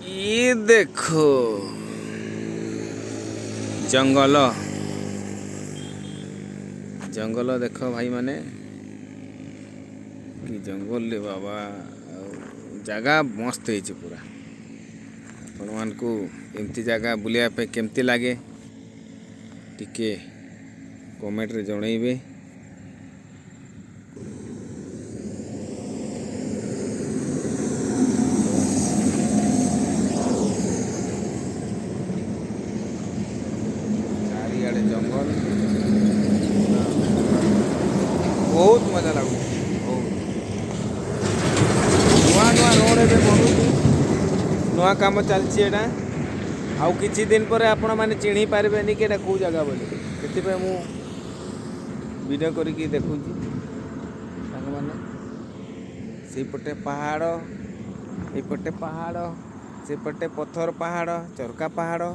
ଇଏ ଦେଖ ଜଙ୍ଗଲ, ଜଙ୍ଗଲ ଦେଖ ଭାଇମାନେ, କି ଜଙ୍ଗଲରେ ବାବା। ଆଉ ଜାଗା ମସ୍ତ ହେଇଛି ପୁରା। ଆପଣମାନଙ୍କୁ ଏମିତି ଜାଗା ବୁଲିବା ପାଇଁ କେମିତି ଲାଗେ, ଟିକେ କମେଣ୍ଟରେ ଜଣେଇବେ। ଚାରିଆଡ଼େ ଜଙ୍ଗଲ, ବହୁତ ମଜା ଲାଗୁଛି, ବହୁତ। ନୂଆ ନୂଆ ରୋଡ଼ ଏବେ ବନୁଛି, ନୂଆ କାମ ଚାଲିଛି ଏଇଟା। ଆଉ କିଛି ଦିନ ପରେ ଆପଣମାନେ ଚିହ୍ନି ପାରିବେନି କି ଏଇଟା କେଉଁ ଜାଗା ବୋଲି। ସେଥିପାଇଁ ମୁଁ ଭିଡ଼ିଓ କରିକି ଦେଖୁଛି ସାଙ୍ଗମାନେ। ସେଇପଟେ ପାହାଡ଼, ଏଇପଟେ ପାହାଡ଼, ସେପଟେ ପଥର ପାହାଡ଼, ଚରକା ପାହାଡ଼।